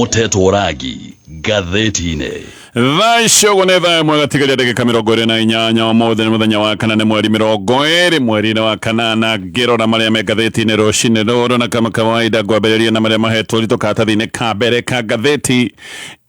Mũtetwo rangi ngathĩti-inĩ. Thaa icio ũguo nĩ thaa ĩmwe gatigaria ndagĩka 28. Ũmũthĩ nĩ mũthenya wa kana, nĩ mweri 20 mweri-inĩ wa kanana. Ngĩrora marĩa me ngathĩti-inĩ rũcinĩ rũrũ, na kama kawaida ngwambĩrĩria na marĩa mahetwo ũritũ karatathi-inĩ ka mbere ka ngathĩti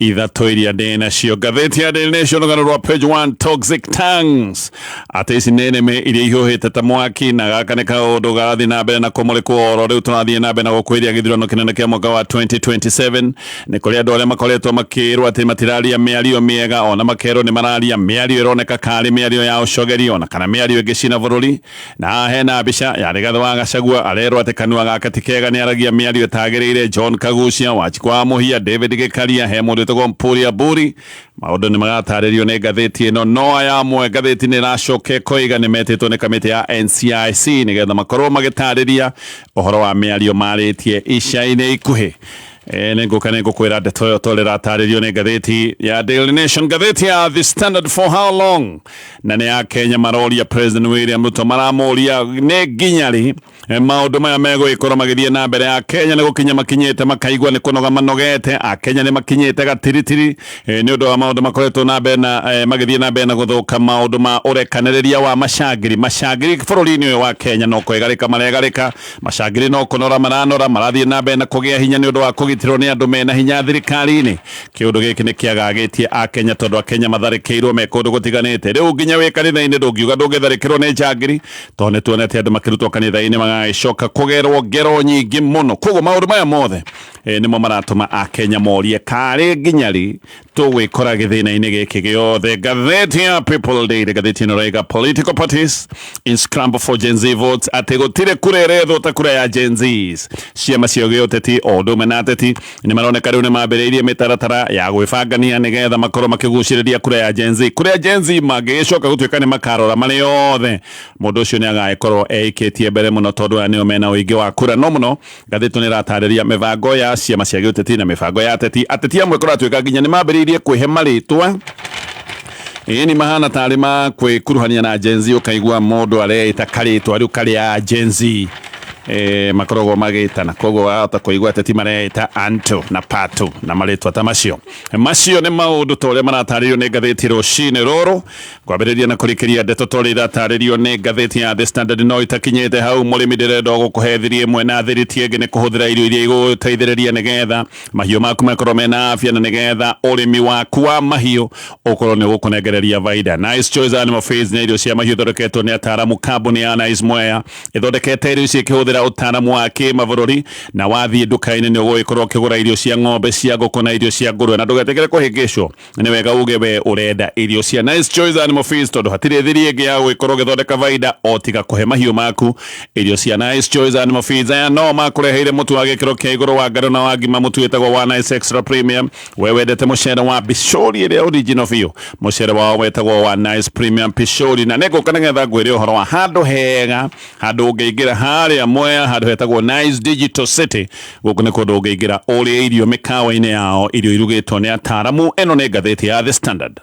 ithatũ iria ndĩ nacio. Ngathĩti ya Daily Nation, rũgano rwa page 1, toxic tongues, atĩ ici nĩ nĩmĩ iria ihiũhĩte ta mwaki, na gaka nĩ kaũndũ garathiĩ na mbere na kũmũrĩkwo oro rĩu tũrathiĩ na mbere na gũkwĩria gĩthurano kĩnene kĩa mwaka wa 2027. Nĩ kũrĩ andũ arĩa makoretwo makĩrwo atĩ matiraria mĩario mĩega, ona makerwo nĩ mararia mĩario ĩroneka karĩ mĩario ya ũcogeri ona kana mĩario ĩngĩcina bũrũri. Na haha hena mbica ya Rigathĩ wa Gachagua, arerwo atĩ kanua gake ti kega, nĩ aragia mĩario ĩtagĩrĩire. John Kagucia, Wanjikũ wa Mũhia, David Gĩkaria, he mũndũ wĩtagwo Mpuria Mburi. Maũndũ nĩ maratarĩrio nĩ ngathĩti ĩno, no aya amwe ngathĩti nĩ ĩracoka ĩkoiga nĩ metĩtwo nĩ kamĩtĩ ya NCIC nĩgetha makorwo magĩtarĩria ũhoro wa mĩario marĩtie ica-inĩ ikuhĩ. Nĩ ngũka nĩ ngũkwĩra ndeto ĩyo tondũ ĩratarĩrio nĩ ngathĩti ya Daily Nation. Ngathĩti ya The Standard, for how long? Na nĩ ya Kenya maroria President William Ruto, maramũria nĩ nginya rĩ maũndũ maya megũgĩkorwo magĩthiĩ na mbere. A Kenya nĩ gũkinya makinyĩte makaigua nĩ kũnoga manogete. A Kenya nĩ makinyĩte gatiritiri nĩ ũndũ wa maũndũ makoretwo na mbere na magĩthiĩ na mbere na gũthũka, maũndũ ma ũrekanĩrĩria wa macangiri. Macangiri bũrũri-inĩ ũyũ wa Kenya no kwĩgarĩka maregarĩka. Macangiri no kũnora maranora, marathiĩ na mbere na kũgĩa hinya nĩ ũndũ wa kũgitĩrwo nĩ andũ mena hinya thirikari-inĩ. Kĩũndũ gĩkĩ nĩ kĩagagĩtie Akenya, tondũ Akenya matharĩkĩirwo me kũndũ gũtiganĩte. Rĩu nginya wĩ kanitha-inĩ ndũngiuga ndũngĩtharĩkĩrwo nĩ njangiri, tondũ nĩ tuonete andũ makĩrutwo kanitha-inĩ magagĩcoka kũgerwo ngero nyingĩ mũno. Koguo maũndũ maya mothe nĩmo maratũma Akenya morie karĩ nginya rĩ tũgwĩkora gĩthĩna-inĩ gĩkĩ gĩothe. Ngathĩti ya People Daily, ngathĩti ĩno ĩraiga political parties in scramble for Gen Z votes, atĩ gũtirĩ kura ĩrethwo ta kura ya Gen Zs. Ciama cia gĩũteti o ũndũ ũmwe na ateti nĩ maroneka rĩu nĩ mambĩrĩirie mĩtaratara ya gwĩbangania nĩgetha makorwo makĩgucĩrĩria kura ya Gen Z. Kũrĩa Gen Z mangĩgĩcoka gũtuĩka nĩ makarora marĩ othe, mũndũ ũcio nĩ agagĩkorwo eikĩtie mbere mũno, tondũ aya nĩo mena ũingĩ wa kura. No mũno ngathĩti nĩ ĩratarĩria mĩbango ya ciama cia gĩũteti na mĩbango ya ateti. Ateti amwe kũratuĩka nginya nĩ mambĩrĩirie kwĩhe marĩtwa ĩni mahana tarĩ ma kwĩkuruhania na Gen Z, ũkaigua mũndũ areĩta karĩtwa rĩu karĩa Gen Z makoragwo magĩtana. Koguo wahota kũigua ateti mareĩta Anto na Pato na marĩtwa ta macio. Macio nĩ maũndũ ta ũrĩa maratarĩrio nĩ ngathĩti rũcinĩ rũrũ. Kwambĩrĩria na kũrĩkĩria ndeto ta ũrĩa iratarĩrio nĩ ngathĩti ya The Standard no itakinyĩte hau. Mũrĩmi, ndĩrenda gũkũhe thiri ĩmwe na thiri ti ĩngĩ nĩ kũhũthĩra irio iria igũgũteithĩrĩria nĩgetha mahiũ maku makorwo mena afya na nĩgetha ũrĩmi waku wa mahiũ ũkorwo nĩ ũgũkũnengereria baida. Nice Choice Animal Feeds nĩ irio cia mahiũ ithondeketwo nĩ ataaramu. Kambuni ya Nice Mwea ĩthondekete irio ici ĩkĩhũthĩra ũtaaramu wa kĩmabũrũri, na wathiĩ nduka-inĩ nĩ ũgũgĩkorwo ũkĩgũra irio cia ng'ombe, cia ngũkũ na irio cia ngũrwe. Na ndũgetĩkĩre kũhĩngĩcwo, nĩ wega uge we ũrenda irio cia Nice Choice Animal Feeds, tondũ hatirĩ thiri ĩngĩ ya gũgĩkorwo ũgĩthondeka baida o tiga kũhe mahiũ maku irio cia Nice Choice Animal Feeds. Aya no makũreheire mũtu wa gĩkĩro kĩa igũrũ wa ngano na wa ngima, mũtu wĩtagwo wa Nice Extra Premium. We wendete mũcere wa Bishori ĩrĩa original biũ, mũcere wao wetagwo wa Nice Premium Pishori. Na nĩngũka nĩgetha ngwĩre ũhoro wa handũ hega, handũ ũngĩingĩra harĩa Mwea, handũ hetagwo Nice Digital City. Gũkũ nĩ kũndũ ũngĩingĩra ũrĩe irio mĩkawa-inĩ yao, irio irugĩtwo nĩ ataaramu. Ĩno nĩ ngathĩti ya The Standard.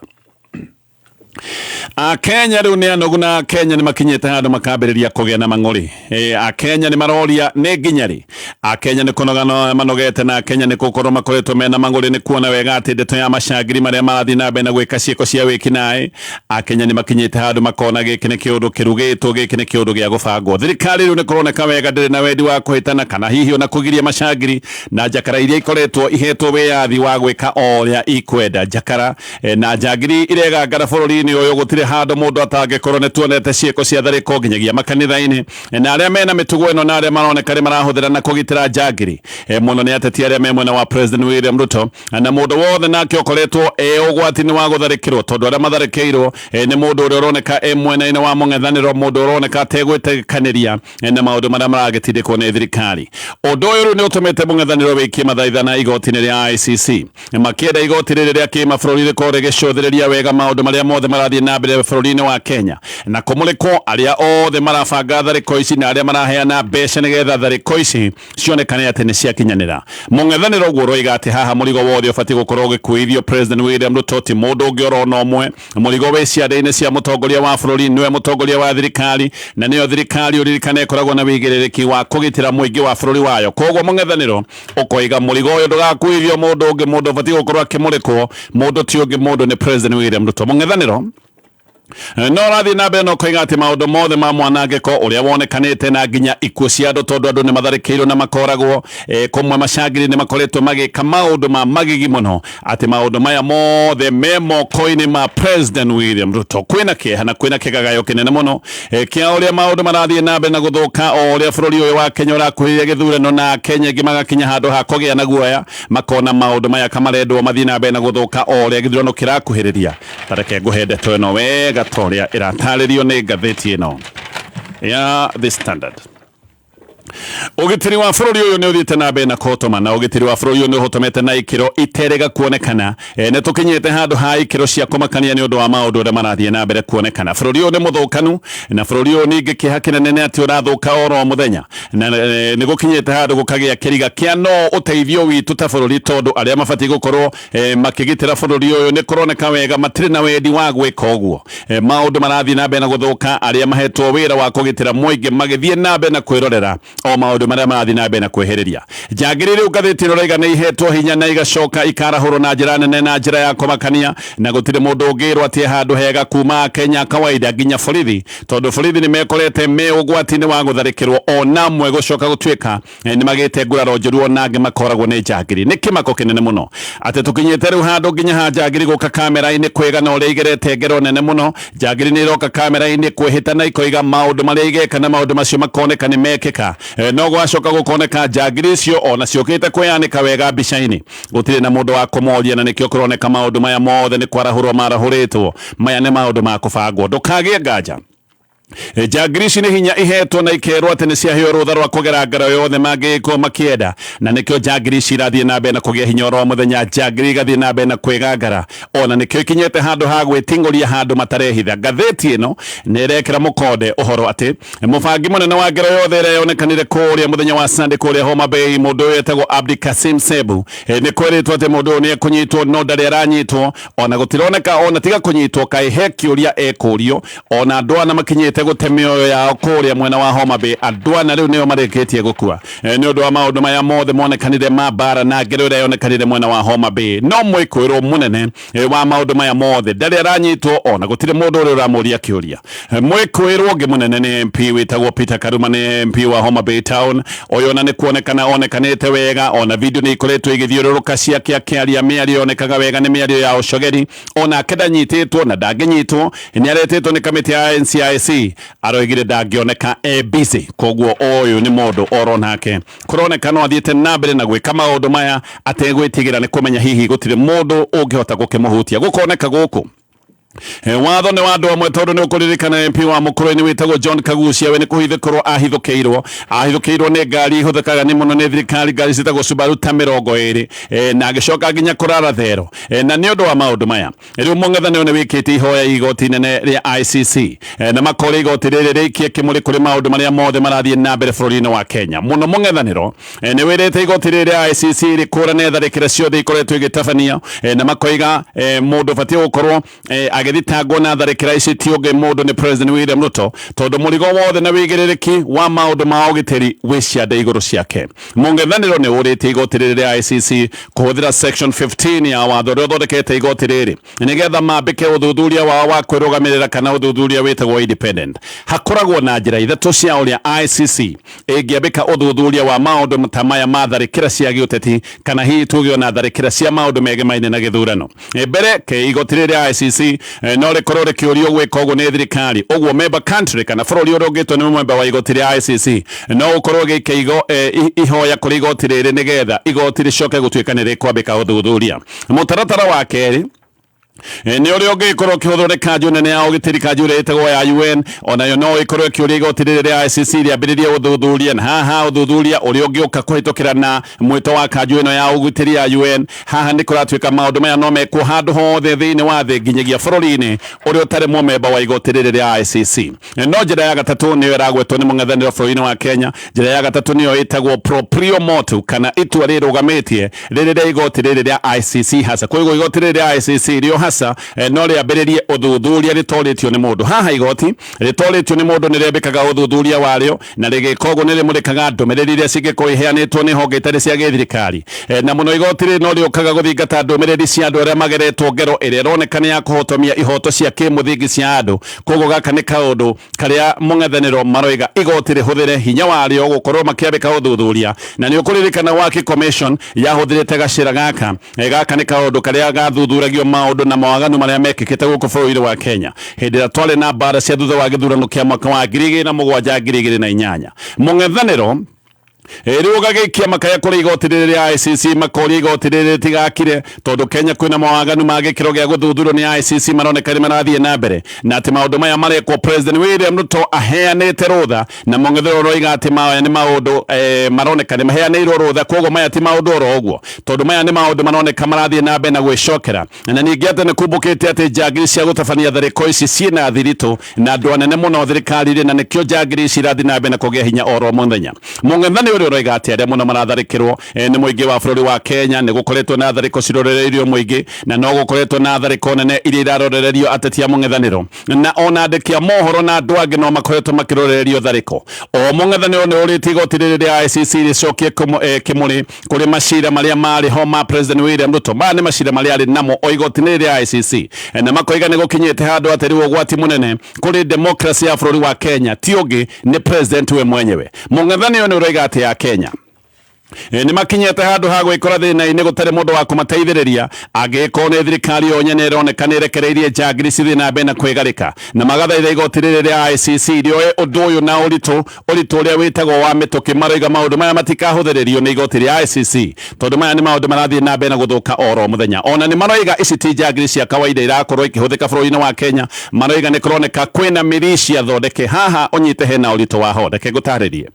Akenya rĩu nĩ anogu, na Akenya nĩ makinyĩte handũ makambĩrĩria kũgĩa na mang'ũrĩ. Akenya nĩ maroria nĩ nginya rĩ. Akenya nĩ kũnoga manogete, na Akenya nĩ gũkorwo makoretwo mena mang'ũrĩ nĩ kuona wega atĩ ndeto ya macangiri marĩa marathiĩ na mbere na gwĩka ciĩko cia wĩkinaĩ. Akenya nĩ makinyĩte handũ makona gĩkĩ nĩ kĩũndũ kĩrugĩtwo, gĩkĩ nĩ kĩũndũ gĩa gũbangwo. Thirikari rĩu nĩ kũroneka wega ndĩrĩ na wendi wa kũhĩtana kana hihi ona kũgiria macangiri na njakara iria ikoretwo ihetwo wĩyathi wa gwĩka o ũrĩa ikwenda. Njakara na njangiri iregangara bũrũri-inĩ ũyũ, gũtirĩ handũ mũndũ atangĩkorwo. Nĩ tuonete ciĩko cia tharĩko nginyagia makanitha-inĩ, na arĩa mena mĩtugo ĩno na arĩa maroneka nĩ marahũthĩra na kũgitĩra njangiri mũno nĩ ateti arĩa me mwena wa President William Ruto, na mũndũ wothe nake ũkoretwo e ũgwati-inĩ wa gũtharĩkĩrwo, tondũ arĩa matharĩkĩirwo nĩ mũndũ ũrĩa ũroneka e mwena-inĩ wa mũng'ethanĩro, mũndũ ũroneka ategwĩtĩkanĩria na maũndũ marĩa maragĩtindĩkwo nĩ thirikari. Ũndũ ũyũ rĩu nĩ ũtũmĩte mũng'ethanĩro wĩikie mathaithana igoti-inĩ rĩa ICC, makĩenda igoti rĩrĩ rĩa kĩmabũrũri rĩkorwo rĩgĩcũthĩrĩria wega maũndũ marĩa mothe. marathiĩ na mbere bũrũri-inĩ wa Kenya, na kũmũrĩkwo arĩa othe marabanga tharĩko ici na arĩa maraheana mbeca nĩgetha tharĩko ici cionekane atĩ nĩ ciakinyanĩra. Mũng'ethanĩro ũguo ũroiga atĩ haha mũrigo wothe ũbatiĩ gũkorwo ũgĩkuithio President William Ruto, ti mũndũ ũngĩ orona ũmwe. Mũrigo wĩ ciande-inĩ cia mũtongoria wa bũrũri, nĩwe mũtongoria wa thirikari, na nĩyo thirikari ũririkane ĩkoragwo na wĩigĩrĩrĩki wa kũgitĩra mũingĩ wa bũrũri wayo. Koguo mũng'ethanĩro ũkoiga mũrigo ũyũ ndũgakuithio mũndũ ũngĩ, mũndũ ũbatiĩ gũkorwo akĩmũrĩkwo mũndũ ti ũngĩ, mũndũ nĩ President William Ruto. Mũng'ethanĩro no ũrathiĩ na mbere na ũkoiga atĩ maũndũ mothe ma mwanangĩko ũrĩa wonekanĩte na nginya ikuũ cia andũ, tondũ andũ nĩ matharĩkĩirwo na makoragwo kũmwe macangiri nĩ makoretwo magĩka maũndũ ma magigi mũno, atĩ maũndũ maya mothe me moko-inĩ ma President William Ruto. Kwĩna kĩeha na kwĩna kĩgagayo kĩnene mũno kĩa ũrĩa maũndũ marathiĩ na mbere na gũthũka o ũrĩa bũrũri ũyũ wa Kenya ũrakuhĩrĩria gĩthurano, na Kenya aingĩ magakinya handũ ha kũgĩa na guoya, makona maũndũ maya kamarendwo mathiĩ na mbere na gũthũka o ũrĩa gĩthurano kĩrakuhĩrĩria. Tareke ngũhe ndeto ĩno wega ta ũrĩa ĩratarĩrio nĩ ngathĩti ĩno ya The Standard. Ũgitĩri wa bũrũri ũyũ nĩ ũthiĩte na mbere na kũhotoma, na ũgitĩri wa bũrũri ũyũ nĩ ũhotomete na ikĩro iterega kuonekana. Nĩ tũkinyĩte handũ ha ikĩro cia kũmakania nĩ ũndũ wa maũndũ ũrĩa marathiĩ na mbere kuonekana. Bũrũri ũyũ nĩ mũthũkanu, na bũrũri ũyũ ningĩ kĩeha kĩnene nĩ atĩ ũrathũka oro mũthenya, na nĩ gũkinyĩte handũ gũkagĩa kĩriga kĩa no ũteithio witũ ta bũrũri, tondũ arĩa mabatiĩ gũkorwo makĩgitĩra bũrũri ũyũ nĩ kũroneka wega matirĩ na wendi wa gwĩka ũguo. Maũndũ marathiĩ na mbere na gũthũka, arĩa mahetwo wĩra wa kũgitĩra mũingĩ magĩthiĩ na mbere na kwĩrorera o maũndũ marĩa marathiĩ na mbere na kwĩhĩrĩria. Njangiri rĩu ngathĩti ĩno ĩrauga nĩ ihetwo hinya na igacoka ikarahũrwo na njĩra nene na njĩra ya kũmakania, na gũtirĩ mũndũ ũngĩrwo atĩ e handũ hega kuma Kenya kawaida nginya borithi, tondũ borithi nĩ mekorete me ũgwati-inĩ wa gũtharĩkĩrwo ona amwe gũcoka gũtuĩka nĩ magĩte nguraro njũru, ona angĩ makoragwo nĩ njangiri. Nĩ kĩmako kĩnene mũno atĩ tũkinyĩte rĩu handũ nginya ha njangiri gũka kamera-inĩ kwĩgana ũrĩa igerete ngero nene mũno. Njangiri nĩ iroka kamera-inĩ kwĩhĩta na ikoiga maũndũ marĩa igeka, na maũndũ macio makoneka nĩ mekĩka. No gwacoka gũkoneka njangiri icio ona ciũkĩte kwĩyanĩka wega mbica-inĩ, gũtirĩ na mũndũ wa kũmoria, na nĩkĩo kũroneka maũndũ maya mothe nĩ kwarahũrwo marahũrĩtwo. Maya nĩ maũndũ ma kũbangwo, ndũkagĩe nganja. Njangiri ici nĩ hinya ihetwo na ikerwo atĩ nĩ ciaheo rũtha rwa kũgera ngero yothe mangĩgĩkorwo makĩenda, na nĩkĩo njangiri ici irathiĩ na mbere na kũgĩa hinya oro mũthenya. Njangiri igathiĩ na mbere na kwĩgangara, ona nĩkĩo ikinyĩte handũ ha gwĩting'ũria handũ matarehitha. Ngathĩti ĩno nĩ ĩrekĩra mũkonde ũhoro atĩ mũbangi mũnene wa ngero yothe ĩrĩa yonekanire kũrĩa mũthenya wa Sunday kũrĩa Homa Bay, mũndũ ũyũ etagwo Abdi Kasim Sebu, nĩ kwĩrĩtwo atĩ mũndũ ũyũ nĩ ekũnyitwo, no ndarĩ aranyitwo, ona gũtironeka ona tiga kũnyitwo kaĩ he kĩũria ekũrio. Ona andũ ana makinyĩte gũte mĩoyo yao kũrĩa mwena wa Homa Bay, andũ ana rĩu nĩo marĩkĩtie gũkua nĩ ũndũ wa maũndũ maya mothe monekanire ma mbara na ngero ĩrĩa yonekanire mwena wa Homa Bay. No mwĩkũĩrwo mũnene wa maũndũ maya mothe ndarĩ aranyitwo, ona gũtirĩ mũndũ ũrĩa ũramũria kĩũria. Mwĩkũĩrwo ũngĩ mũnene nĩ MP wĩtagwo Peter Karuma, nĩ MP wa Homa Bay Town. Ũyũ ona nĩ kuonekana onekanĩte wega, ona video nĩ ikoretwo igĩthiũrũrũka ciake akĩaria mĩario yonekaga wega nĩ mĩario ya ũcogeri. Onake ndanyitĩtwo na ndangĩnyitwo, nĩ aretĩtwo nĩ kamĩtĩ ya NCIC, aroigire ndangĩoneka e busy. Koguo ũyũ nĩ mũndũ oro nake kũroneka no athiĩte na mbere na gwĩka maũndũ maya ategwĩtigĩra nĩ kũmenya hihi gũtirĩ mũndũ ũngĩhota gũkĩmũhutia. Gũkoneka gũkũ watho nĩ wa andũ amwe, tondũ nĩ ũkũririkana MP wa Mũkũrwe-inĩ wĩtagwo John Kagucia, we nĩ kũhithũkĩrwo ahithũkĩirwo nĩ ngari ihũthĩkaga nĩ mũno nĩ thirikari, ngari ciĩtagwo Subaru ta 20, na agĩcoka nginya kũrara thero. Na nĩ ũndũ wa maũndũ maya rĩu mũng'ethanĩro nĩ wĩkĩte ihoya igoti inene rĩa ICC, na makoria igoti rĩrĩ rĩikie kĩmũrĩ kũrĩ maũndũ marĩa mothe marathiĩ na mbere bũrũri-inĩ wa Kenya mũno. Mũng'ethanĩro nĩ wĩrĩte igoti rĩrĩ rĩa ICC rĩkũrane tharĩkĩra ciothe ikoretwo igĩtabanio, na makoiga mũndũ ũbatiĩ gũkorwo agĩthitangwo na tharĩkĩra ici ti ũngĩ mũndũ nĩ President William Ruto, tondũ mũrigo wothe na wĩigĩrĩrĩki wa maũndũ ma ũgitĩri wĩ ciande igũrũ ciake. Mũng'ethanĩro nĩ ũrĩtie igoti rĩrĩ rĩa ICC kũhũthĩra section 15 ya watho ũrĩa ũthondekete igoti rĩrĩ nĩgetha mambĩke ũthuthuria wao wa kwĩrũgamĩrĩra, kana ũthuthuria wĩtagwo independent. Hakoragwo na njĩra ithatũ cia ũrĩa ICC ĩngĩambĩka ũthuthuria wa maũndũ ta maya ma tharĩkĩra cia gĩũteti, kana hihi tuge ona tharĩkĩra cia maũndũ megemaine na gĩthurano. Mbere ke igoti rĩrĩ rĩa ICC no rĩkorwo rĩkĩũrio gwĩka ũguo nĩ thirikari, ũguo member country kana bũrũri ũrĩa ũngĩtwo nĩ member wa igoti rĩa ICC no ũkorwo ũgĩikia ihoya kũrĩ igoti rĩrĩ nĩgetha igoti rĩcoke gũtuĩka nĩ rĩkwambĩka ũthuthuria. Mũtaratara wa kerĩ. Nĩ ũrĩa ũngĩkorwo ũkĩhũthĩrwo nĩ kanjũ nene ya ũgitĩri, kanjũ ĩrĩa ĩtagwo ya UN, onayo no ĩkorwo ĩkĩũria igoti rĩrĩ rĩa ICC rĩambĩrĩrie ũthuthuria, na haha ũthuthuria ũrĩa ũngĩũka kũhĩtũkĩra na mwĩto wa kanjũ ĩno ya ũgitĩri ya UN. Haha nĩ kũratuĩka maũndũ maya no mekwo handũ hothe thĩinĩ wa thĩ, nginyagia bũrũri-inĩ ũrĩa ũtarĩ mũmemba wa igoti rĩrĩ rĩa ICC. No njĩra ya gatatũ nĩyo ĩragwetwo nĩ mũng'ethanĩro bũrũri-inĩ wa Kenya. Njĩra ya gatatũ nĩyo ĩtagwo proprio motu, kana itua rĩrũgamĩtie rĩrĩ rĩa igoti rĩrĩ rĩa ICC hasa. Koguo igoti rĩrĩ rĩa ICC rĩo hasa no rĩambĩrĩrie ũthuthuria rĩtorĩtio nĩ mũndũ. Haha igoti rĩtorĩtio nĩ mũndũ nĩ rĩambĩkaga ũthuthuria warĩo, na rĩgĩka ũguo nĩ rĩmũrĩkaga ndũmĩrĩri iria cingĩkorwo iheanĩtwo nĩ honge itarĩ cia gĩthirikari. Na mũno igoti rĩrĩ no rĩũkaga gũthingata ndũmĩrĩri cia andũ arĩa mageretwo ngero ĩrĩa ĩroneka nĩ ya kũhotomia ihoto cia kĩmũthingi cia andũ. Koguo gaka nĩ kaũndũ karĩa mũng'ethanĩro maroiga igoti rĩhũthĩre hinya warĩo gũkorwo makĩambĩka ũthuthuria. Na nĩ ũkũririkana Waki Commission yahũthĩrĩte gacĩra gaka. Gaka nĩ kaũndũ karĩa gathuthuragio maũndũ na mawaganu marĩa mekĩkĩte gũkũ bũrũri-inĩ wa Kenya hĩndĩ ĩrĩa twarĩ na mbara cia thutha wa gĩthurano kĩa mwaka wa 2007 2008. Mũng'ethanĩro rĩu ũgagĩikia makaya kũrĩ igoti rĩrĩ rĩa ICC, makoria igoti rĩrĩ rĩtigakire tondũ Kenya kwĩna mawaganu ma gĩkĩro gĩa gũthuthurio nĩ ICC maroneka nĩ marathiĩ na mbere, na atĩ maũndũ maya marekwo President William Ruto aheanĩte rũtha, na mũng'ethanĩro ũroiga atĩ maya nĩ maũndũ maroneka nĩ maheanĩirwo rũtha. Koguo maya ti maũndũ oro ũguo, tondũ maya nĩ maũndũ maroneka marathiĩ na mbere na gwĩcokera. Na ningĩ atĩ nĩ kumbũkĩte atĩ njangiri cia gũtabania tharĩko ici ciĩna thiritũ na andũ anene mũno thirikari-inĩ, na nĩkĩo njangiri ici irathiĩ na mbere na kũgĩa hinya oro mũthenya. Mũng'ethanĩro ũrĩa ũroiga atĩ arĩa mũno maratharĩkĩrwo nĩ mũingĩ wa bũrũri wa Kenya, nĩ gũkoretwo na tharĩko cirorereirio mũingĩ, na no gũkoretwo na tharĩko nene iria irarorererio ateti a mũng'ethanĩro, na ona andĩki a mohoro na andũ angĩ no makoretwo makĩrorererio tharĩko. O mũng'ethanĩro nĩ ũrĩtie igoti rĩrĩ rĩa ICC rĩcokie kĩmũrĩ kũrĩ macira marĩa marĩ ho ma President William Ruto. Maya nĩ macira marĩa arĩ namo o igoti-inĩ rĩrĩ rĩa ICC, na makoiga nĩ gũkinyĩte handũ atĩ rĩu ũgwati mũnene kũrĩ democracy ya bũrũri wa Kenya ti ũngĩ nĩ president we mwenyewe. Mũng'ethanĩro nĩ ũroiga atĩ ya Kenya nĩ makinyĩte handũ ha gwĩkora thĩna-inĩ gũtarĩ mũndũ wa kũmateithĩrĩria, angĩgĩkorwo nĩ thirikari yo nyene ĩroneka nĩ ĩrekereirie njangiri cithiĩ na mbere na kwĩgarĩka, na magathaitha igoti rĩrĩ rĩa ICC rĩoe ũndũ ũyũ na ũritũ, ũritũ ũrĩa wĩtagwo wa mĩtũkĩ. Maroiga maũndũ maya matikahũthĩrĩrio nĩ igoti rĩa ICC, tondũ maya nĩ maũndũ marathiĩ na mbere na gũthũka oro mũthenya. Ona nĩ maroiga ici ti njangiri cia kawaida irakorwo ikĩhũthĩka bũrũri-inĩ wa Kenya. Maroiga nĩ kũroneka kwĩna militia thondeke. Haha ũnyite hena ũritũ waho, reke ngũtarĩrie.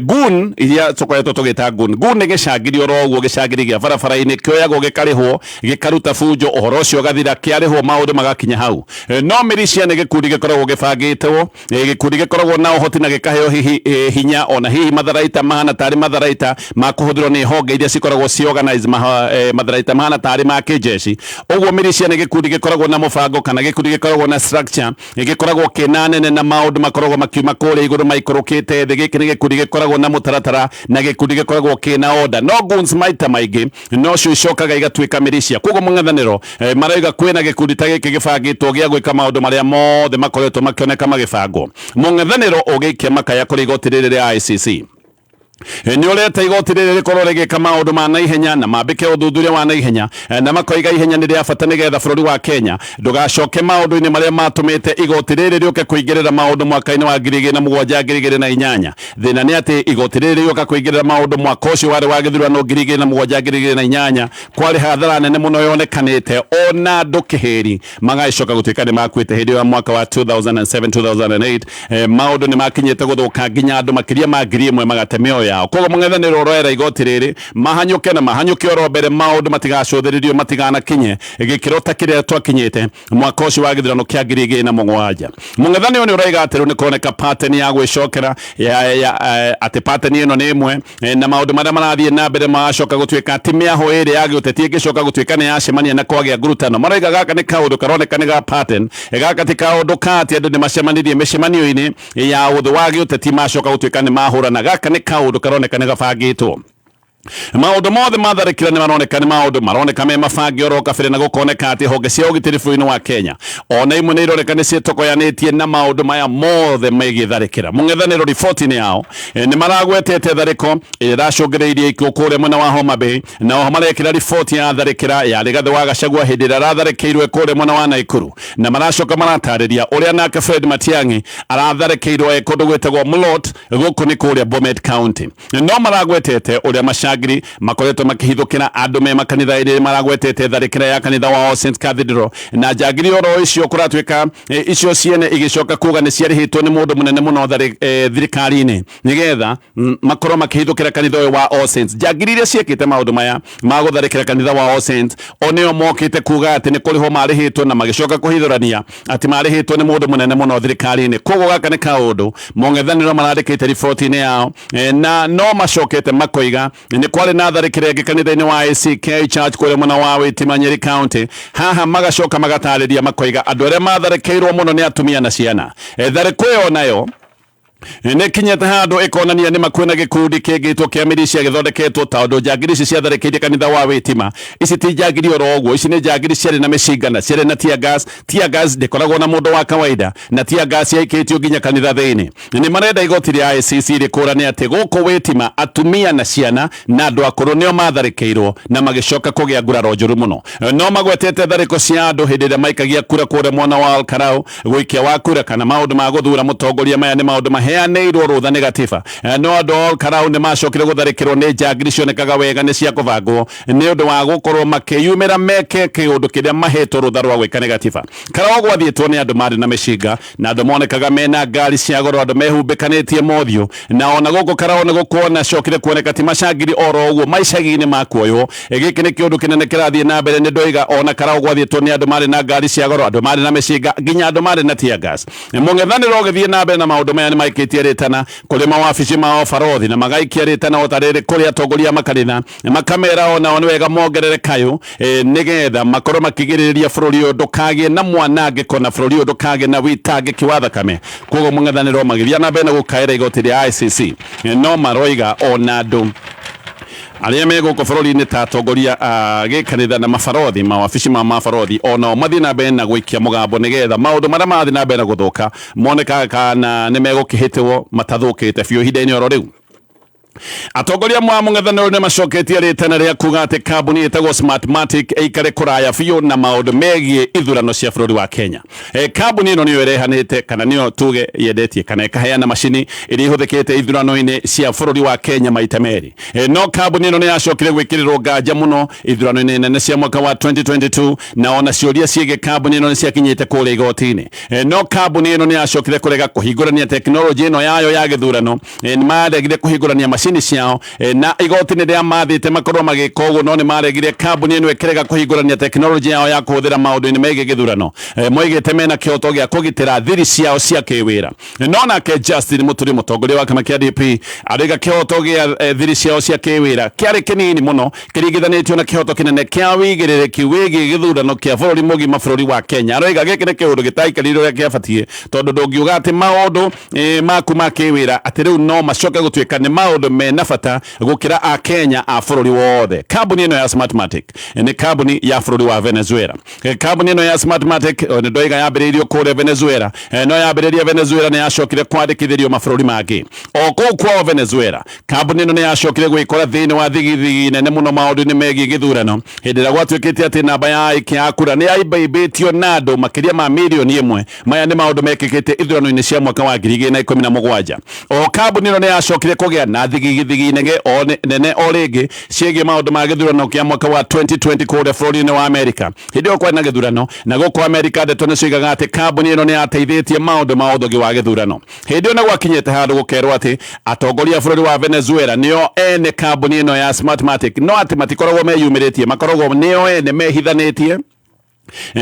Gun iria tũkoretwo tũgĩta gun, gun nĩ gĩcangiri oro ũguo, gĩcangiri gĩa barabara-inĩ kĩoyagwo gĩkarĩhwo gĩkaruta bunjo, ũhoro ũcio ũgathira, kĩarĩhwo maũndũ magakinya hau. No militia nĩ gĩkundi gĩkoragwo gĩbangĩtwo, gĩkundi gĩkoragwo na ũhoti na gĩkaheo hihi hinya, ona hihi matharaita mahana tarĩ matharaita ma kũhũthĩrwo nĩ honge iria cikoragwo ci organize, matharaita mahana tarĩ ma kĩnjeci ũguo. Militia nĩ gĩkundi gĩkoragwo na mũbango, kana gĩkundi gĩkoragwo na structure, gĩkoragwo kĩna nene na maũndũ makoragwo makiuma kũrĩa igũrũ maikũrũkĩte thĩ. Gĩkĩ nĩ gĩkundi gĩkoragwo na mũtaratara na gĩkundi gĩkoragwo kĩna order. No goons maita maingĩ no cio icokaga igatuĩka militia. Koguo mũng'ethanĩro marauga kwĩna gĩkundi ta gĩkĩ gĩbangĩtwo gĩa gwĩka maũndũ marĩa mothe makoretwo makĩoneka magĩbangwo. Mũng'ethanĩro ũgĩikia makaya kũrĩ igoti rĩrĩ rĩa ICC nĩ ũreta igoti rĩrĩ rĩkorwo rĩgĩka maũndũ ma naihenya na mambĩke ũthuthuria wa naihenya, na makoiga ihenya nĩ rĩa bata nĩgetha bũrũri wa Kenya ndũgacoke maũndũ-inĩ marĩa matũmĩte igoti rĩrĩ rĩũke kũingĩrĩra maũndũ mwaka-inĩ wa 2007 2008. Thĩna nĩ atĩ igoti rĩrĩ rĩũka kũingĩrĩra maũndũ mwaka ũcio warĩ wa gĩthurano 2007 2008, kwarĩ hathara nene mũno yonekanĩte, ona andũ kĩhĩri magagĩcoka gũtuĩka nĩ makuĩte hĩndĩ ya mwaka wa 2007 2008. Maũndũ nĩ makinyĩte gũthũka nginya andũ makĩria ma 1000 magate mĩoyo yao. Koguo mũng'ethanĩro ũroera igoti rĩrĩ mahanyũke na mahanyũke oro mbere, maũndũ matigacũthĩrĩrio, matiganakinye gĩkĩro ta kĩrĩa twakinyĩte mwaka ũcio wa gĩthurano kĩa 2007. Mũng'ethanĩro nĩ ũroiga atĩ rĩu nĩ kũroneka pattern ya gwĩcokera ya atĩ pattern ĩno nĩ ĩmwe, na maũndũ marĩa marathiĩ na mbere magacoka gũtuĩka ti mĩaho ĩrĩa ya gĩũteti ĩngĩcoka gũtuĩka nĩ yacemania na kwagĩa ngurutano. Maroiga gaka nĩ kaũndũ karoneka nĩ ga pattern. Gaka ti kaũndũ ka atĩ andũ nĩ macemanirie mĩcemanio-inĩ ya ũthũ wa gĩũteti macoka gũtuĩka nĩ mahũrana. Gaka nĩ kaũndũ karoneka nĩ gabangĩtwo. Maũndũ mothe matharĩkĩra nĩ maroneka nĩ maũndũ maroneka me mabange oro kabere, na gũkoneka atĩ honge cia ũgitĩri bũrũri-inĩ wa Kenya ona imwe nĩ ironeka nĩ ciĩtokoyanĩtie na maũndũ maya mothe megiĩ tharĩkĩra. Mũng'ethanĩro riboti-inĩ yao nĩ maragwetete tharĩko ĩrĩa ĩracũngĩrĩirie ikuũ kũrĩa mwena wa Homa Bay, na oho marekĩra riboti ya tharĩkĩra ya Rigathĩ wa Gachagua hĩndĩ ĩrĩa aratharĩkĩirwo kũrĩa mwena wa Naikuru, na maracoka maratarĩria ũrĩa nake Fred Matiang'i aratharĩkĩirwo e kũndũ gwĩtagwo Mlot, gũkũ nĩ kũrĩa Bomet County. No maragwetete ũrĩa macangiri njangiri makoretwo makĩhithũkĩra andũ me makanitha-inĩ maragwetete tharĩkĩra ya kanitha wa All Saints Cathedral na njangiri oro icio kũratuĩka icio ciene igĩcoka kuga nĩ ciarĩhĩtwo nĩ mũndũ mũnene mũno thirikari-inĩ nĩgetha makorwo makĩhithũkĩra kanitha ũyũ wa All Saints. Njangiri iria ciĩkĩte maũndũ maya ma gũtharĩkĩra kanitha wa All Saints o nĩo mokĩte kuga atĩ nĩ kũrĩhwo marĩhĩtwo na magĩcoka kũhithũrania atĩ marĩhĩtwo nĩ mũndũ mũnene mũno thirikari-inĩ. Koguo gaka nĩ kaũndũ mũng'ethanĩro marandĩkĩte riboti-inĩ yao na no macokete makoiga nĩ kwarĩ na tharĩkĩra ĩngĩ kanitha-inĩ wa ACK Church kũrĩa mwena wa Witima, Nyeri County. Haha magacoka magatarĩria makoiga andũ arĩa matharĩkĩirwo mũno nĩ atumia na ciana. Tharĩko ĩyo nayo nĩ kinyĩte handũ ĩkonania nĩ makuĩ na gĩkundi kĩngĩtwo kĩa militia gĩthondeketwo tondũ njangiri ici ciatharĩkĩire kanitha wa Witima. Ici ti njangiri oro ũguo, ici nĩ njangiri ciarĩ na mĩcinga na ciarĩ na tear gas. Tear gas ndĩkoragwo na mũndũ wa kawaida na tear gas yaikĩtio nginya kanitha thĩinĩ. Nĩ marenda igoti rĩa ICC rĩkũrane atĩ gũkũ Witima atumia na ciana na andũ akũrũ nĩo matharĩkĩirwo na magĩcoka kũgĩa nguraro njũru mũno. No magwetete tharĩko cia andũ hĩndĩ ĩrĩa maikagia kura kũrĩa mwena wa Olkarau gũikia wa kura kana maũndũ ma gũthura mũtongoria. Maya nĩ maũndũ maheanĩirwo rũtha nĩ gatiba, no andũ a Olkarau nĩ macokire gũtharĩkĩrwo nĩ njangiri cionekaga wega nĩ cia kũbangwo nĩ ũndũ wa gũkorwo makĩyumĩra meke kĩũndũ kĩrĩa mahetwo rũtha rwa gwĩka nĩ gatiba. Karau gwathiĩtwo nĩ andũ marĩ na mĩcinga na andũ monekaga mena ngari cia goro, andũ mehumbĩkanĩtie mothiũ, na ona gũkũ Karau nĩ gũkuona cokire kuoneka ti macangiri oro ũguo maicagi-inĩ makuoywo. Gĩkĩ nĩ kĩũndũ kĩnene kĩrathiĩ na mbere. Nĩ ndoiga ona Karau gwathiĩtwo nĩ andũ marĩ na ngari cia goro, andũ marĩ na mĩcinga, nginya andũ marĩ na tear gas. Mũng'ethanĩro ũgĩthiĩ na mbere na maũndũ maya nĩ maikĩtie rĩtana kũrĩ mawabici ma ũbarothi na magaikia rĩtana o ta rĩrĩ kũrĩ atongoria a makanitha, makamera onao nĩ wega mongerere kayũ nĩgetha makorwo makĩgirĩrĩria bũrũri ũyũ ndũkagĩe na mwanangĩko na bũrũri ũyũ ndũkagĩe na wĩtangĩki wa thakame. Koguo mũng'ethanĩro magĩthiĩ na mbere na gũkaĩra igoti rĩa ICC, no maroiga ona andũ arĩa me gũkũ bũrũri-inĩ ta atongoria a gĩkanitha na mabarothi, mawabici ma mabarothi, onao mathiĩ na mbere na gũikia mũgambo nĩgetha maũndũ marĩa marathiĩ na mbere na gũthũka monekaga kana nĩ megũkĩhĩtwo matathũkĩte biũ ihinda-inĩ oro rĩu. Atongoria mwa mũng'ethanĩro nĩ macoketie rĩtana rĩa kuga atĩ kambuni ĩtagwo Smartmatic ĩikare kũraya biũ na maũndũ megiĩ ithurano cia bũrũri wa Kenya. Kambuni ĩno nĩyo ĩrehanĩte kana nĩyo tuge yendetie kana ĩkaheana macini iria ihũthĩkĩte ithurano-inĩ cia bũrũri wa Kenya maita merĩ. No kambuni ĩno nĩ yacokire gwĩkĩrĩrwo nganja mũno ithurano-inĩ nene cia mwaka wa 2022 na ona ciũria ciĩgiĩ kambuni ĩno nĩ ciakinyĩte kũrĩa igoti-inĩ. No kambuni ĩno nĩ yacokire kũrega kũhingũrania tekinoronjĩ ĩno yayo ya gĩthurano. Nĩ maregire kũhingũrania macini ciao na igoti nĩ rĩamathĩte makorwo magĩka ũguo, no nĩ maregire. Kambuni ĩno ĩkĩrega kũhingũrania tekinoronjĩ yao ya kũhũthĩra maũndũ-inĩ megiĩ gĩthurano. Moigĩte mena kĩhoto gĩa kũgitĩra thiri ciao cia kĩwĩra. No nake Justin Muturi, mũtongoria wa kĩama kĩa DP, arauga kĩhoto gĩa thiri ciao cia kĩwĩra kĩarĩ kĩnini mũno kĩringithanĩtio na kĩhoto kĩnene kĩa wĩigĩrĩrĩki wĩgiĩ gĩthurano kĩa bũrũri mũgima bũrũri wa Kenya. Aroiga gĩkĩ nĩ kĩũndũ gĩtaikarĩire ũrĩa kĩabatiĩ tondũ ndũngiuga atĩ maũndũ maku ma kĩwĩra atĩ rĩu no macoke gũtuĩka nĩ maũndũ mena bata gũkĩra a Kenya a bũrũri wothe. Kambuni ĩno ya Smartmatic nĩ kambuni ya bũrũri wa Venezuela. Kambuni ĩno ya Smartmatic nĩ ndoiga yambĩrĩirio kũrĩa Venezuela, no yambĩrĩria Venezuela nĩ yacokire kwandĩkithĩrio mabũrũri mangĩ o kũu kwao Venezuela. Kambuni ĩno nĩ yacokire gwĩkora thĩinĩ wa thigithigi nene mũno maũndũ-inĩ megiĩ gĩthurano hĩndĩ ĩrĩa gwatuĩkĩte atĩ namba ya aikia a kura nĩ yaimbaimbĩtio na andũ makĩria ma mirioni 1. Maya nĩ maũndũ mekĩkĩte ithurano-inĩ cia mwaka wa 2017. O kambuni ĩno nĩ yacokire kũgĩa na thigithigi nene o rĩngĩ ciĩgiĩ maũndũ ma gĩthurano kĩa mwaka wa 2020 kũrĩa bũrũri-inĩ wa Amerika. Hĩndĩ ĩyo kwarĩ na gĩthurano na gũkũ Amerika ndeto nĩ cioigaga atĩ kambuni ĩno nĩ yateithĩtie maũndũ ma ũthogi wa gĩthurano. Hĩndĩ ĩyo nĩ gwakinyĩte handũ gũkerwo atĩ atongoria a bũrũri wa Venezuela nĩo ene kambuni ĩno ya Smartmatic, no atĩ matikoragwo meyumĩrĩtie, makoragwo nĩo ene mehithanĩtie,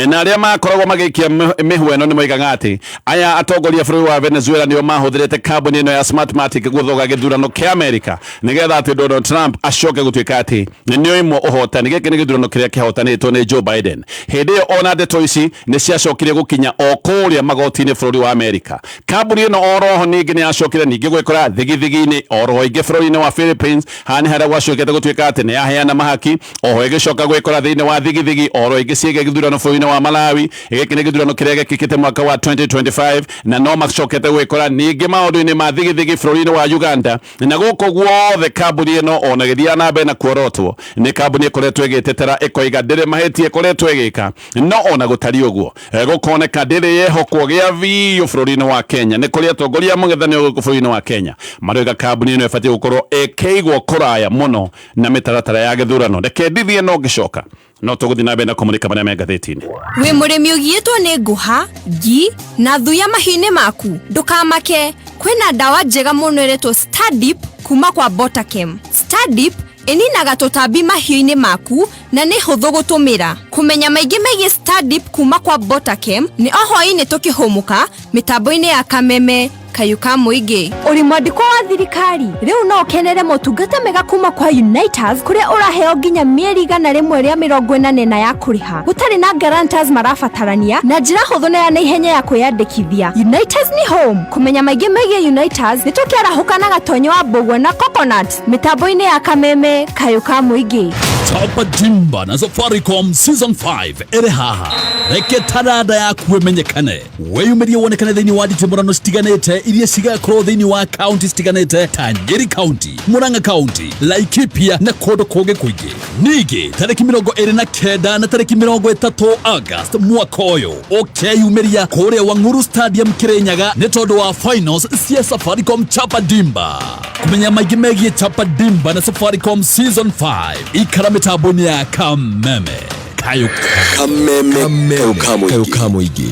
na arĩa makoragwo magĩikia mĩhwa ĩno nĩ moigaga atĩ aya atongoria a bũrũri wa Venezuela nĩo mahũthĩrĩte kambuni ĩno ya Smartmatic gũthoga gĩthurano kĩa Amerika nĩgetha atĩ Donald Trump acoke gũtuĩka atĩ nĩ oimwo ũhotani. Gĩkĩ nĩ gĩthurano kĩrĩa kĩhotanĩtwo nĩ Joe Biden. Hĩndĩ ĩyo ona ndeto ici nĩ ciacokire gũkinya o kũrĩa magoti-inĩ bũrũri wa Amerika. Kambuni ĩno o roho ningĩ nĩ yacokire ningĩ gwĩkora thigithigi-inĩ o roho ingĩ bũrũri-inĩ wa Philippines. Haha nĩ harĩa gwacokete gũtuĩka atĩ nĩ yaheana mahaki. Oho ĩgĩcoka gwĩkora thĩinĩ wa thigithigi oro ĩngĩ ciĩgiĩ gĩthurano. gĩthurano bũrũri-inĩ wa Malawi. Gĩkĩ nĩ gĩthurano kĩrĩa gĩkĩkĩte mwaka wa 2025, na no macokete gwĩkora ningĩ maũndũ-inĩ ma thigithigi bũrũri-inĩ wa Uganda. Na gũkũ guothe kambuni ĩno ona gĩthiaga na mbere na kuorotwo nĩ kambuni ĩkoretwo ĩgĩtetera, ĩkoiga ndĩrĩ mahĩtia ĩkoretwo ĩgĩka, no ona gũtariĩ ũguo, gũkoneka ndĩrĩ yehokwo gĩa biũ bũrũri-inĩ wa Kenya. Nĩ kũrĩ atongoria a mũng'ethanĩro gũkũ bũrũri-inĩ wa Kenya maroiga kambuni ĩno ĩbatiĩ gũkorwo ĩkĩigwo kũraya mũno na mĩtaratara ya gĩthurano. Reke ndithie, no ngĩcoka no tũgũthiĩ na mbere na kũmũrĩka marĩa me ngathĩti-inĩ. Wĩ mũrĩmi ũgiĩtwo nĩ ngũha, ngi na thuya mahiũ-inĩ maku? Ndũkamake, kwĩna ndawa njega mũno ĩretwo Stadip kuma kwa Botakem. Stadip ĩninaga tũtambi mahiũ-inĩ maku na nĩ hũthũ gũtũmĩra. Kũmenya maingĩ megiĩ Stadip kuma kwa Botakem nĩ o hwaĩ-inĩ tũkĩhũmũka mĩtambo-inĩ ya Kameme Kayũ ka Mũingĩ. Ũrĩ mwandĩkwo wa thirikari? Rĩu no ũkenere motungata mega kuma kwa Uniters, kũrĩa ũraheo nginya mĩeri 184 ya kũrĩha gũtarĩ na guarantors marabatarania, na njĩra hũthũ na ya naihenya ya kwĩyandĩkithia. Uniters nĩ home. Kũmenya maingĩ megiĩ Uniters nĩ tũkĩarahũka na Gatonyo wa Mbũgua na Coconut mĩtambo-inĩ ya Kameme Kayũ ka Mũingĩ. Chapa Dimba na Safaricom Season 5 ĩrĩ haha. Reke taranda yaku ĩmenyekane, wĩyumĩrie, wonekane thĩinĩ wa nditimũrano citiganĩte iria cigakorwo thĩinĩ wa kaunti citiganĩte ta Nyeri County, Murang'a County, Laikipia na kũndũ kũngĩ kũingĩ. Ningĩ tarĩki 29 na tarĩki 30 August mwaka ũyũ, ũkeyumĩria kũrĩa Wang'uru Stadium, Kirinyaga, nĩ tondũ wa finals cia Safaricom Chapa Dimba. Kũmenya maingĩ megiĩ Chapa Dimba na Safaricom Season 5, ikara mĩtambo-inĩ ya Kameme Kayũ. Kameme Kayũ ka Mũingĩ,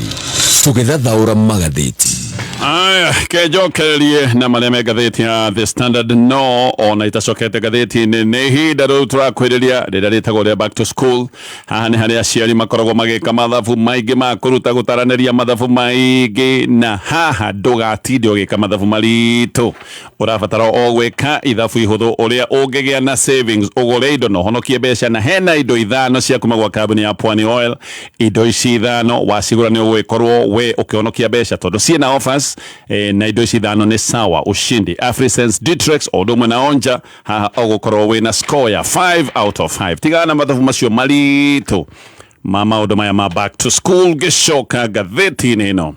tũgĩthathaũra magathĩti. Aya, kenjokererie na marĩa me ngathĩti ya The Standard, no ona itacokete ngathĩti-inĩ, nĩ ihinda rĩu tũrakwĩrĩria rĩrĩa rĩtagwo rĩa back to school. Haha nĩ harĩa aciari makoragwo magĩka mathabu maingĩ ma kũruta gũtaranĩria mathabu maingĩ, na haha ndũgatinde ũgĩka mathabu maritũ, ũrabatara o gwĩka ithabu ihũthũ ũrĩa ũngĩgĩa na savings, ũgũre indo na ũhonokie mbeca. Na hena indo ithano cia kuma gwa kambuni ya Pwani Oil. Indo ici ithano wacigũra nĩ ũgũgĩkorwo we ũkĩhonokia mbeca tondũ ciĩna offers, na indo ici ithano nĩ Sawa, Ushindi, Afrisense, Ditrex o ũndũ ũmwe na Onja. Haha ũgũkorwo wĩna score ya 5 out of 5. Tigana na mathabu macio maritũ ma maũndũ maya ma back to school. Ngĩcoka ngathĩti-inĩ ĩno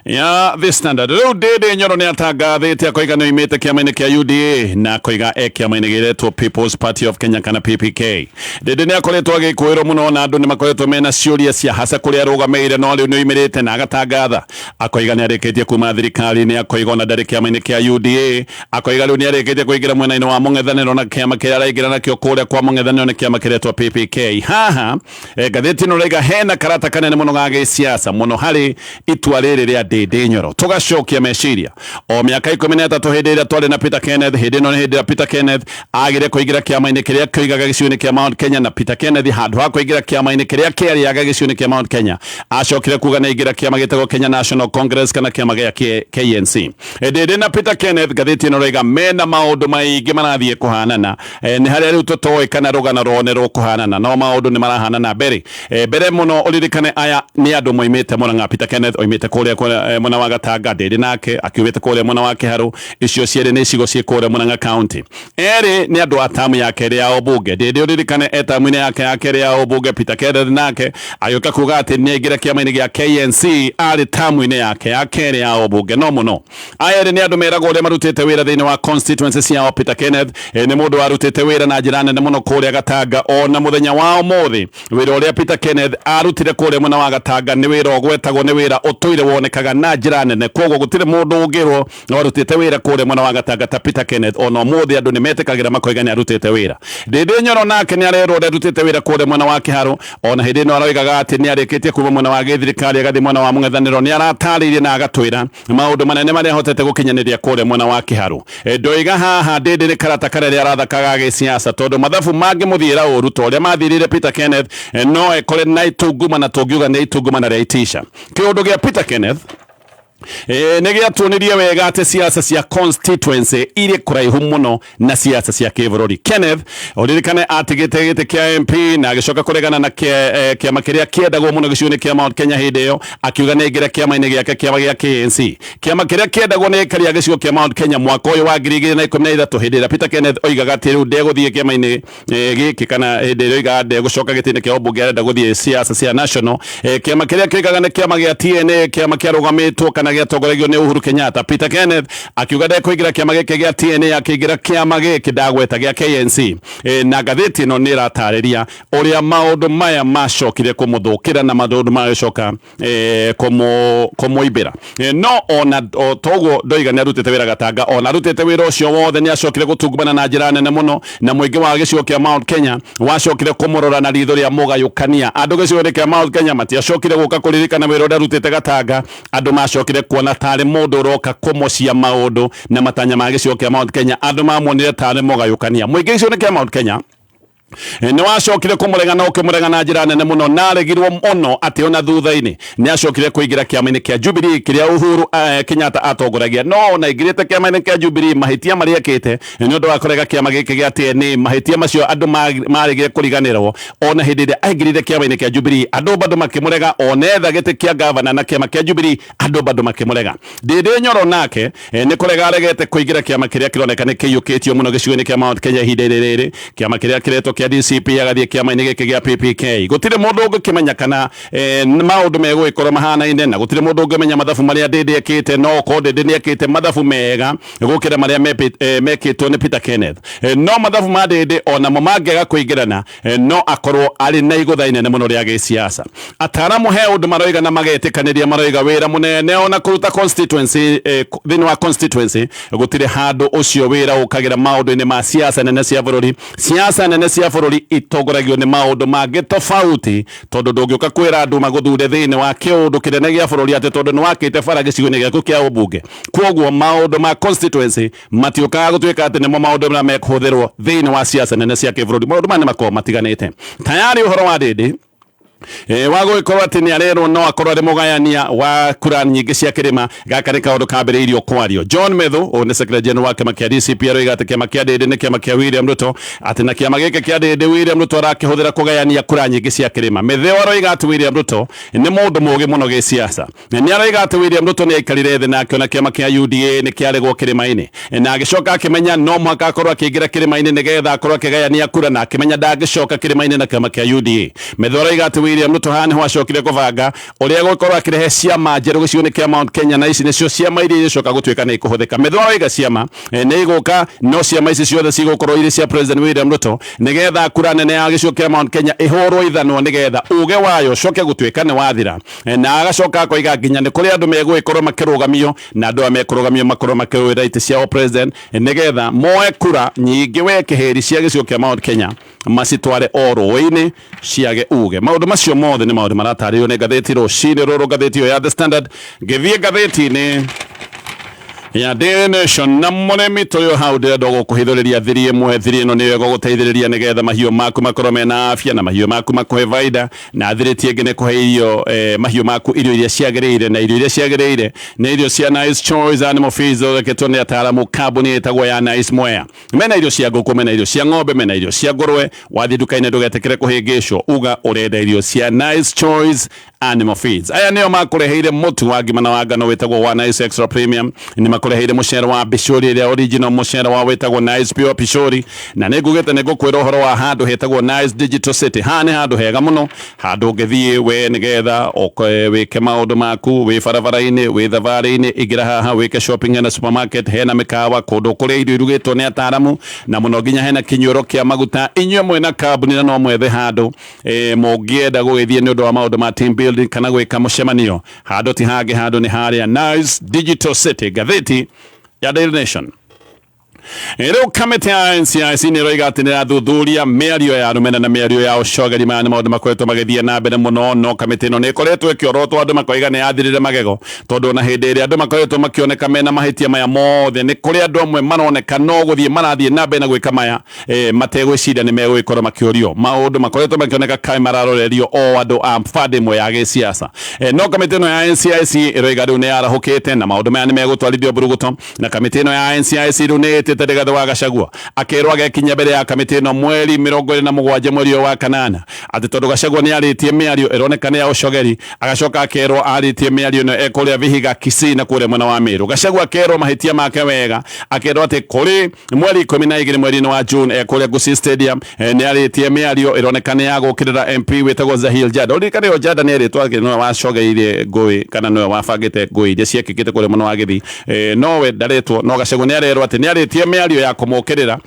ya The Standard, rĩu Ndĩndĩ Nyoro nĩ atangathĩte akoiga nĩ oimĩte kĩama-inĩ kĩa UDA na akoiga e kĩama-inĩ gĩretwo People's Party of Kenya kana PPK. Ndĩndĩ nĩ akoretwo agĩkũĩrwo mũno na andũ nĩ makoretwo mena ciũria cia haca kũrĩa arũgamĩire, no rĩu nĩ oimĩrĩte na agatangatha akoiga nĩ arĩkĩtie kuma thirikari-inĩ, akoiga ona ndarĩ kĩama-inĩ kĩa UDA, akoiga rĩu nĩ arĩkĩtie kũingĩra mwena-inĩ wa mũng'ethanĩro, na kĩama kĩrĩa araingĩra nakĩo kũrĩa kwa mũng'ethanĩro nĩ kĩama kĩretwo PPK. Haha ngathĩti ĩno raiga hena karata kanene mũno ga gĩsiasa mũno harĩ itua rĩrĩ rĩa Ndĩndĩ Nyoro. Tũgacokia meciria o mĩaka 13 hĩndĩ ĩrĩa twarĩ na Peter Kenneth. Hĩndĩ ĩno nĩ hĩndĩ ĩrĩa Peter Kenneth agire kũingĩra kĩama-inĩ kĩrĩa kĩoigaga gĩcigo-inĩ kĩa Mount Kenya, na Peter Kenneth handũ ha kũingĩra kĩama-inĩ kĩrĩa kĩarĩaga gĩcigo-inĩ kĩa Mount Kenya acokire kuga nĩ aingĩra kĩama gĩtagwo Kenya National Congress kana kĩama gĩa KNC. Ndĩndĩ na Peter Kenneth, ngathĩti ĩno raiga mena maũndũ maingĩ marathiĩ kũhanana. Nĩ harĩa rĩu tũtoĩ kana rũgano rwao nĩ rũkũhanana, no maũndũ nĩ marahanana. Mbere mbere mũno ũririkane aya nĩ andũ moimĩte Murang'a. Peter Kenneth oimĩte kũrĩa mwena wa Gatanga, Ndĩndĩ nake akiumĩte kũrĩa mwena wa Kĩharũ. Icio cierĩ nĩ icigo ciĩ kũrĩa Murang'a County. Erĩ nĩ andũ a tamu ya kerĩ ya ũmbunge. Ndĩndĩ ũririkane e tamu-inĩ yake ya kerĩ ya ũmbunge. Peter Kenneth nake agĩũka kuga atĩ nĩ aingĩra kĩama-inĩ gĩa KNC arĩ tamu-inĩ yake ya kerĩ ya ũmbunge. No mũno aya erĩ nĩ andũ meragwo ũrĩa marutĩte wĩra thĩinĩ wa constituency ciao. Peter Kenneth nĩ mũndũ warutĩte wĩra na njĩra nene mũno kũrĩa Gatanga. Ona mũthenya wa ũmũthĩ, wĩra ũrĩa Peter Kenneth arutire kũrĩa mwena wa Gatanga nĩ wĩra ũgwetagwo, nĩ wĩra ũtũire wonekaga na njĩra nene. Koguo gũtirĩ mũndũ ũngĩrwo warutĩte wĩra kũrĩa mwena wa Gatanga ta Peter Kenneth. Ona ũmũthĩ andũ nĩ metĩkagĩra makoiga nĩ arutĩte wĩra. Ndĩndĩ Nyoro nake nĩ arerwo ũrĩa arutĩte wĩra kũrĩa mwena wa Kĩharũ. Ona hĩndĩ ĩno aroigaga atĩ nĩ arĩkĩtie kuma mwena wa gĩthirikari agathiĩ mwena wa mũng'ethanĩro, nĩ aratarĩirie na agatwĩra maũndũ manene marĩa ahotete gũkinyanĩria kũrĩa mwena wa Kĩharũ. Ndoiga haha Ndĩndĩ nĩ karata karĩa arathakaga gĩsiasa, tondũ mathabu mangĩmũthiĩra ũru ta ũrĩa mathirire Peter Kenneth, no ekore na itungumana, tũngiuga nĩ itungumana rĩa itisha. Kĩũndũ gĩa Peter Kenneth. Nä gä atuonirie wega atä siasa cia constituency irä kå raihu må no na siasa cia kä bå rå ri. Kenneth ũririkane atigĩte gĩtĩ kĩa MP na agĩcoka kũregana na kĩama kĩrĩa kĩendagwo mũno gĩcigo-inĩ kĩa Mount Kenya hĩndĩ ĩyo, akiuga nĩ aingĩre kĩama-inĩ gĩake, kĩama gĩa KNC, kĩama kĩrĩa kĩendagwo nĩ aikari a gĩcigo kĩa Mount Kenya mwaka ũyũ wa 2013, hĩndĩ ĩrĩa Peter Kenneth oigaga atĩ rĩu ndegũthiĩ kĩama-inĩ gĩkĩ, kana hĩndĩ ĩrĩa oigaga ndegũcoka gĩtĩ-inĩ kĩa ũmbunge, arenda gũthiĩ siasa cia national. Kĩama kĩrĩa kĩoigaga nĩ kĩama gĩa TNA, kĩama kĩarũgamĩtwo kana gĩatongoragio nĩ Uhuru Kenyatta. Peter Kenneth akiuga ndekũingĩra kĩama gĩkĩ gĩa TNA, akĩingĩra kĩama gĩkĩ ndagweta gĩa KNC. Na ngathĩti ĩno nĩ ĩratarĩria ũrĩa maũndũ maya macokire kũmũthũkĩra na maũndũ magĩcoka kũmũimbĩra. No ona o toguo ndoiga nĩ arutĩte wĩra Gatanga, ona arutĩte wĩra ũcio wothe, nĩ acokire gũtungumana na njĩra nene mũno, na mũingĩ wa gĩcigo kĩa Mount Kenya wacokire kũmũrora na ritho rĩa mũgayũkania. Andũ gĩcigo-inĩ kĩa Mount Kenya matiacokire gũka kũririkana wĩra ũrĩa arutĩte Gatanga. Andũ macokire kuona tarĩ mũndũ ũroka kũmocia maũndũ na matanya ma gĩcigo kĩa Mount Kenya. Andũ mamuonire tarĩ mũgayũkania. Mũingĩ gĩcigo-inĩ kĩa Mount Kenya nĩ wacokire kũmũrega na ũkĩmũrega na njĩra nene mũno, na aregirwo mũno atĩ ona thutha-inĩ nĩ acokire kũingĩra kĩama-inĩ kĩa Jubilee kĩrĩa Uhuru Kenyatta atongoragia. No ona aingĩrĩte kĩama-inĩ kĩa Jubilee, mahĩtia marĩa ekĩte nĩ ũndũ wa kũrega kĩama gĩkĩ gĩa TNA, mahĩtia macio andũ maregire kũriganĩrwo. Ona hĩndĩ ĩrĩa aingĩrire kĩama-inĩ kĩa Jubilee, andũ bado makĩmũrega. Ona etha gĩtĩ kĩa gavana na kĩama kĩa Jubilee, andũ bado makĩmũrega. Ndĩndĩ Nyoro nake nĩ kũrega aregete kũingĩra kĩama kĩrĩa kĩroneka nĩ kĩiyũkĩtio mũno gĩcigo-inĩ kĩa Mount Kenya ihinda-inĩ rĩrĩ, kĩama kĩrĩa kĩretwo kĩa DCP, agathiĩ kĩama-inĩ gĩkĩ gĩa PPK. Gũtirĩ mũndũ ũngĩkĩmenya kana maũndũ megũgĩkorwo mahanaine, na gũtirĩ mũndũ ũngĩmenya mathabu marĩa Ndĩndĩ ekĩte. No okorwo Ndĩndĩ nĩ ekĩte mathabu mega gũkĩra marĩa mekĩtwo nĩ Peter Kenneth, no mathabu ma Ndĩndĩ onamo mangĩaga kũingĩrana, no akorwo arĩ na igũtha inene mũno rĩa gĩsiasa. Ataramu he ũndũ maroiga na magetĩkanĩria, maroiga wĩra mũnene ona kũruta constituency, thĩinĩ wa constituency gũtirĩ handũ ũcio wĩra ũkagĩra maũndũ-inĩ ma siasa nene cia bũrũri. Siasa nene cia bũrũri itongoragio nĩ maũndũ mangĩ tofauti, tondũ ndũngĩũka kwĩra andũ magũthure thĩinĩ wa kĩũndũ kĩnene gĩa bũrũri atĩ tondũ nĩ wakĩte bara gĩcigo-inĩ gĩaku kĩa ũmbunge. Koguo maũndũ ma constituency matiũkaga gũtuĩka atĩ nĩmo maũndũ marĩa mekũhũthĩrwo thĩinĩ wa siasa nene cia kĩbũrũri. Maũndũ maya nĩ makoragwo matiganĩte. Tayari ũhoro wa Ndĩndĩ wa gũgĩkorwo atĩ nĩ arerwo no akorwo arĩ mũgayania wa kura nyingĩ cia kĩrĩma, gaka nĩ kaũndũ kambĩrĩirio kwario. John Methu, ũyũ nĩ secretary general wa kĩama kĩa DCP, aroiga atĩ kĩama kĩa Ndĩndĩ nĩ kĩama kĩa William Ruto, atĩ na kĩama gĩkĩ kĩa Ndĩndĩ William Ruto arakĩhũthĩra kũgayania kura nyingĩ cia kĩrĩma. Methu aroiga atĩ William Ruto nĩ mũndũ mũũgĩ mũno gĩsiasa. Nĩ aroiga atĩ William Ruto nĩ aikarire thĩ na akĩona kĩama kĩa UDA nĩ kĩaregwo kĩrĩma-inĩ, na agĩcoka akĩmenya no mũhaka akorwo akĩingĩra kĩrĩma-inĩ nĩgetha akorwo akĩgayania kura, na akĩmenya ndangĩcoka kĩrĩma-inĩ na kĩama kĩa UDA. Methu aroiga atĩ William Ruto haha nĩho acokire kũbanga ũrĩa gũkorwo akĩrehe ciama njerũ gĩcigo-inĩ kĩa Mount Kenya, na ici nĩcio ciama iria igũcoka gũtuĩka nĩ ikũhũthĩka. Methu aroiga ciama nĩ igũka, no ciama ici ciothe cigũkorwo irĩ cia President William Ruto, nĩgetha kura nene ya gĩcigo kĩa Mount Kenya ĩhũrwo ithanwa, nĩgetha uge wayo ũcoke gũtuĩka nĩ wathira. Na agacoka akoiga nginya nĩ kũrĩ andũ megũgĩkorwo makĩrũgamio, na andũ aya mekũrũgamio makorwo makĩrũĩra itĩ cia president, nĩgetha moe kura nyingĩ we kĩhĩri cia gĩcigo kĩa Mount Kenya macitware o rũĩ-inĩ ciage uge. Maũndũ macio mothe nĩ maũndũ maratarĩrio nĩ ngathĩti rũcinĩ rũrũ, ngathĩti ĩyo ya The Standard. Ngĩthiĩ ngathĩti-inĩ ya Daily Nation, na mũrĩmi tũrĩ o hau, ndĩrenda gũkũhithũrĩria thiri ĩmwe. Thiri ĩno nĩyo ĩgũgũteithĩrĩria nĩgetha mahiũ maku makorwo mena afya na mahiũ maku makũhe baida, na thiri ti ĩngĩ nĩ kũhe irio mahiũ maku irio iria ciagĩrĩire, na irio iria ciagĩrĩire nĩ irio cia Nice Choice Animal Feeds, thondeketwo nĩ ataaramu kambuni ĩtagwo ya Nice Mwea. Mena irio cia ngũkũ, mena irio cia ng'ombe, mena irio cia ngũrwe. Wathiĩ nduka-inĩ ndũgetĩkĩre kũhĩngĩcwo, uga ũrenda irio cia Nice Choice Animal Feeds. Aya nĩo makũreheire mũtu wa ngima na wa ngano wĩtagwo wa Nice Extra Premium, nĩ makũreheire mũcere wa Pishori ĩrĩa original, mũcere wa wĩtagwo Nice Pure Pishori. Na nĩ ngugĩte nĩ ngũkwĩra ũhoro wa handũ hetagwo Nice Digital City. Haha nĩ handũ hega mũno, handũ ũngĩthiĩ we nĩgetha wĩke maũndũ maku wĩ barabara-inĩ, wĩ thabarĩ-inĩ, ingĩra haha wĩke shopping. Hena supermarket, hena mĩkawa, kũndũ kũrĩa irio irugĩtwo nĩ ataramu, na mũno nginya hena kĩnyuĩro kĩa maguta. Inyuĩ mwĩna kambuni na no mwethe handũ mũngĩenda gũgĩthiĩ nĩ ũndũ wa maũndũ ma team building kana gwĩka mũcemanio, handũ ti hangĩ, handũ nĩ harĩa Nice Digital City. Ngathĩti ya Daily Nation. Rĩu kamĩtĩ ya NCIC nĩ ĩroiga atĩ nĩ ĩrathuthuria mĩario ya rũmena na mĩario ya ũcogeri. Maya nĩ maũndũ makoretwo magĩthiĩ na mbere mũno, no kamĩtĩ ĩno nĩ ĩkoretwo ĩkĩorotwo, andũ makoiga nĩ yathirire magego, tondũ ona hĩndĩ ĩrĩa andũ makoretwo makĩoneka mena mahĩtia maya mothe, nĩ kũrĩ andũ amwe maroneka no gũthiĩ marathiĩ na mbere na gwĩka maya mategwĩciria nĩ megũgĩkorwo makĩũrio. Maũndũ makoretwo makĩoneka kaĩ mararorerio o andũ a bande ĩmwe ya gĩsiasa. No kamĩtĩ ĩno ya NCIC ĩroiga rĩu nĩ yarahũkĩte na maũndũ maya nĩ megũtwarithio mburuguto, na kamĩtĩ ĩno ya NCIC rĩu nĩ ĩtĩte Rigathĩ wa Gachagua akerwo agekinyia mbere ya kamĩtĩ ĩno mweri 27 mweri ũyũ wa kanana, atĩ tondũ Gachagua nĩ arĩtie mĩario ĩroneka nĩ ya ũcogeri. Agacoka akerwo arĩtie mĩario ĩno ekũrĩa Vihiga, Kisii na kũrĩa mwena wa Meru. Gachagua akerwo mahĩtia make wega, akerwo atĩ kũrĩ mweri 12 mweri-inĩ wa June ekũrĩa Gusii Stadium nĩ arĩtie mĩario ĩroneka nĩ ya gũkĩrĩra MP wĩtagwo Zahil Jada. Ũririkane o Jada nĩ erĩtwo atĩ nĩwe wacogeire ngũĩ kana nĩwe wabangĩte ngũĩ iria ciekĩkĩte kũrĩa mwena wa Gĩthii. Nowe ndaretwo, no Gachagua nĩ arerwo atĩ nĩ arĩtie mĩario ya kũmũkĩrĩra.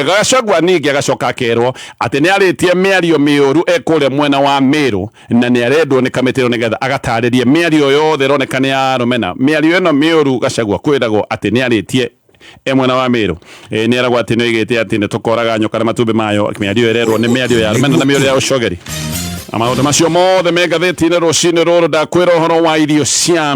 Gachagua ningĩ agacoka akerwo atĩ nĩ arĩtie mĩario mĩũru ekũrĩa mwena wa Meru, na nĩ arendwo nĩ kamĩtĩ ĩno nĩgetha agatarĩrie mĩario yothe ĩroneka nĩ ya rũmena. Mĩario ĩno mĩũru Gachagua kwĩragwo atĩ nĩ arĩtie e mwena wa Meru, nĩ eragwo atĩ nĩ oigĩte atĩ nĩ tũkoraga nyoka na matumbĩ mayo. Mĩario ĩrerwo nĩ mĩario ya rũmena na mĩario ya ũcogeri, na maũndũ macio mothe me ngathĩti-inĩ rũcinĩ rũrũ. Ndakwĩra ũhoro wa irio cia